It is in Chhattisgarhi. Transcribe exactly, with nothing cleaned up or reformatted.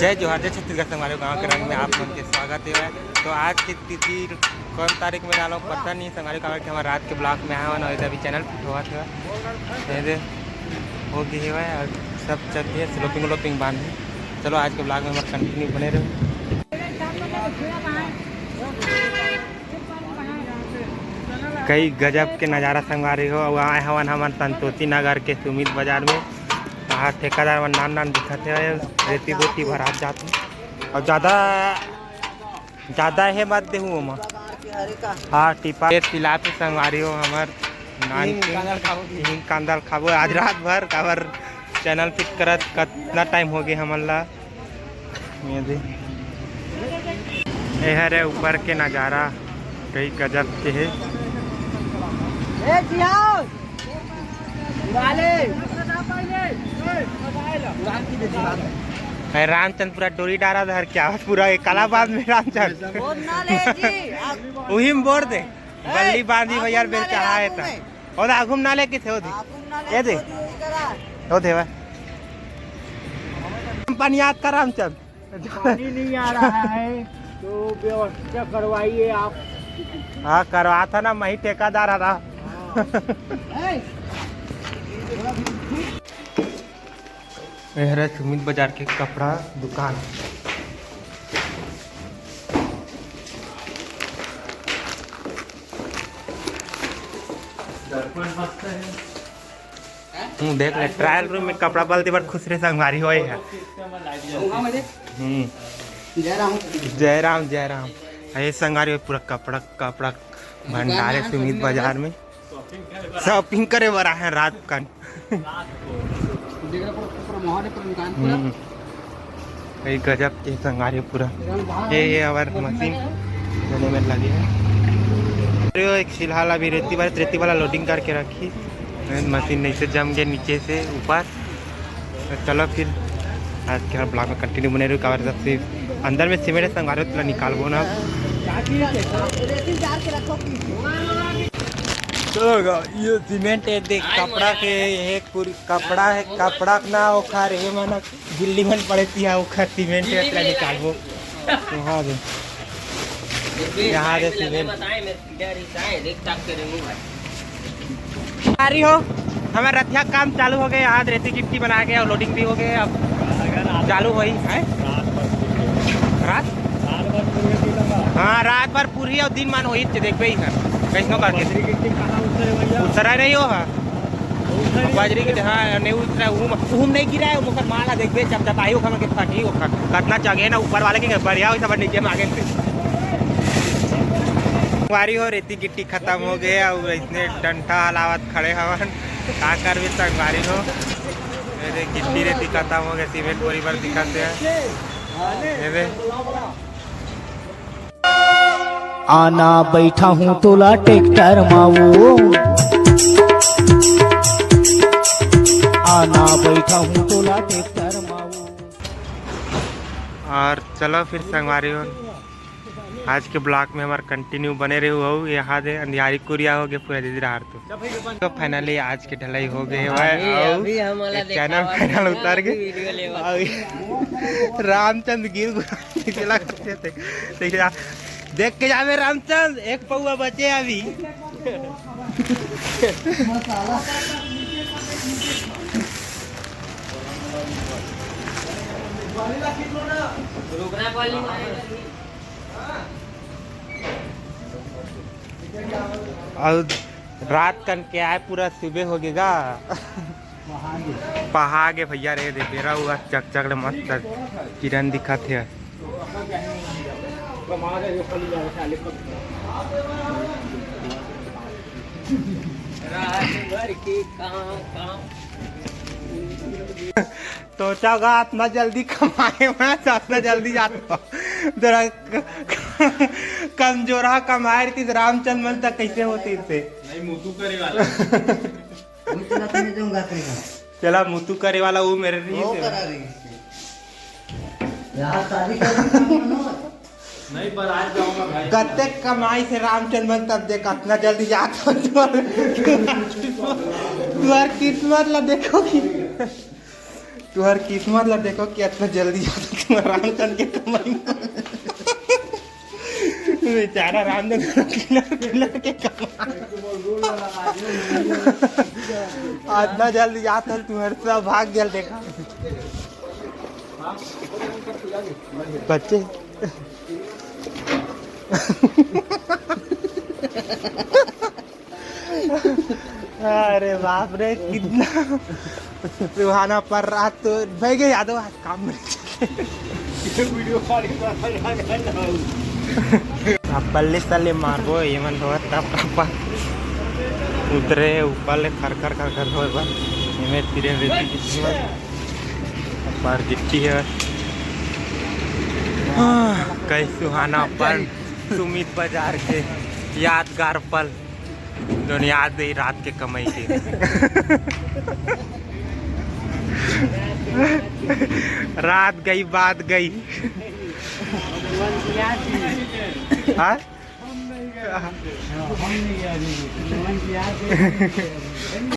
जय जोहार, जय छत्तीसगढ़ संगवारी हो, गाँव के रंग में आप मन के स्वागत हे। तो आज के तिथि कौन तारीख में डालो पता नहीं संगवारी हो, काबर कि हमर रात के ब्लॉग में आए हवन अउ अभी चैनल फिट होवत हे। ये दे, हो गई है और सब चल के स्लोपिंग व्लोपिंग बांध है। चलो आज के ब्लॉग में हमारे कंटिन्यू बने रहो। कई गजब के नज़ारा संगवारी हो। अउ आए हवन हमन संतोषी नगर के सुमित बाजार में। वहाँ ठेकेदार मन नान नान दिखत हे, रेती गोती भरात जात हे। अउ ज़्यादा ज़्यादा हे मत देहू ओमा। हाँ, टिपा के सिला पे संगवारी हो हमर नान हींग के कांदा ल खाबो। हींग कांदा ल खाबो आज रात भर, काबर चैनल फिट करत कतना टाइम हो गए हमन ला। ये दे, ये हरे ऊपर के नज़ारा, कई गजब के हे। ए जियाओ। उड़ा ले। उड़ा की दे दिमाग। अरे रामचंद पूरा डोरी डारा धर के आवत, पूरा एक काला बांध में रामचंद। बोल ना ले जी। आप उही में बोर दे। बल्ली बांधी भैया, बेर चढ़ा है ता। और आगू में ना ले किथे हो दे। आगू में ना ले ये दे। तो जो इधर आ। हो देवा। पानी याद कर रामचंद। पानी नहीं आ रहा है, तो व्यवस्था करवाइए आप। हाँ, करवा था ना, मैं ही ठेकेदार रहा। हाँ। ए, ये हरे सुमित बाजार के कपड़ा दुकान। हम्म, देख ले, ट्रायल रूम में कपड़ा बदलते बार खुश रहे संगवारी होए है। हम्म। जय राम। जय राम, जय राम। ये संगवारी हो पूरा कपड़ा, कपड़ा भंडार है सुमित बाजार में। शॉपिंग करे बर आए हैं रात कन। देख रहा पूरा, पूरा माहौल है, पूरा दुकान पूरा। हम्म। कई गजब के संगवारी पूरा। ये, ये हमार मशीन बने में लगे है। अरे, एक फिलहाल अभी रेती वाला, रेती वाला लोडिंग करके रखी। मशीन नहीं से जम गए नीचे से ऊपर। तो चलो फिर आज के ब्लॉग में कंटिन्यू बने रहो, काबर जब से अंदर में सीमेंट है संगवारी हो, तो निकालबो ना। तो ये सीमेंट है, देख, कपड़ा के, ये पूरी कपड़ा है, कपड़ा ना ओखर, ये मन गिल्ली मन पड़े तिहा ओखर सीमेंट है, तेला निकालबो। तो हाँ दे, यहाँ दे सीमेंट। आ रही हो, हमारे रथिया काम चालू हो गए, यहाँ रेती गिट्टी बना के और लोडिंग भी हो गए, अब चालू होई है। रात? हाँ, रात भर पूरी और दिन मान होई, देखबे ही है, कैसनो करके। उतरा नहीं हो, हाँ। बजरी के, हाँ, नहीं उतरा, उहू म-, उहू म नहीं गिरा है, ओकर माला देखबे, चपचपाही ओकर के फटी, ओकर कतना चगे ना ऊपर वाले के बढ़िया होई, सब नीचे में आगे से। संगवारी हो, रेती गिट्टी खत्म हो गए, और इतने डंटा हलावत खड़े हवन, का करबे संगवारी हो। मेरे गिट्टी रेती खत्म हो गए, सीमेंट बोरी भर दिखाते हैं। ये दे। आना बैठा हूँ तोला ट्रैक्टर माऊ, आना बैठा हूँ तोला ट्रैक्टर माऊ। और चलो फिर संगवारी हो, आज के ब्लॉग में हमार कंटिन्यू बने रहो। हो यहाँ दे अंधियारी कुरिया हो गए पूरा दीदी रहा तो। तो फाइनली आज के ढलाई हो गए भाई, अभी हमला चैनल फाइनल उतार के। रामचंद गिर गुरा चला करते थे। देख के जावे रामचंद, एक पौवा बचे अभी। और रात कन के आए, पूरा सुबह हो गएगा। पहागे भैया रे, दे बेरा हुआ चकचक ले मस्त किरण दिखत हे। रात भर के काम, काम। सोचा गा, इतना जल्दी कमाए में, इतना जल्दी जाता। जरा क-, कमजोरा कमाए रही रामचंद मन तक कैसे होती थे? नहीं, मुतु करे वाला। वो चला तुम्हें दूंगा तेरे को। चला मुतु करे वाला वो मेरे नहीं वो थे। करा रही है। यहाँ शादी कर दी मनोज। नहीं, पर आज जाऊंगा भाई। गत्ते कमाई से रामचंद मन तब देख, इतना जल्दी जात हो तुम्हारे, तुम्हारे किस्मत ला देखो कि तुहर किस्मत ला देखो कि अतना जल्दी आता तुहर रामचंद के कमाई। बेचारा रामचंद किलर किलर के कमाई। अतना जल्दी जात हल तुहर सब भाग गेल देखा। बच्चे। अरे बाप रे, कितना सुहाना पड़ रहा। तो भाई के यादव आज काम में। वीडियो कॉलिंग कर रहा है। अब पल्ले तल्ले मारबो, ये मन बहुत टप टपा उतरे ऊपर ले खर खर खर खर होए बा। एमे फिरे बेटी किस्मत पर गिट्टी है। हाँ, कई सुहाना पल, सुमित बाजार के यादगार पल। जोन याद रही रात के कमाई के। रात गई, बात गई। हाँ?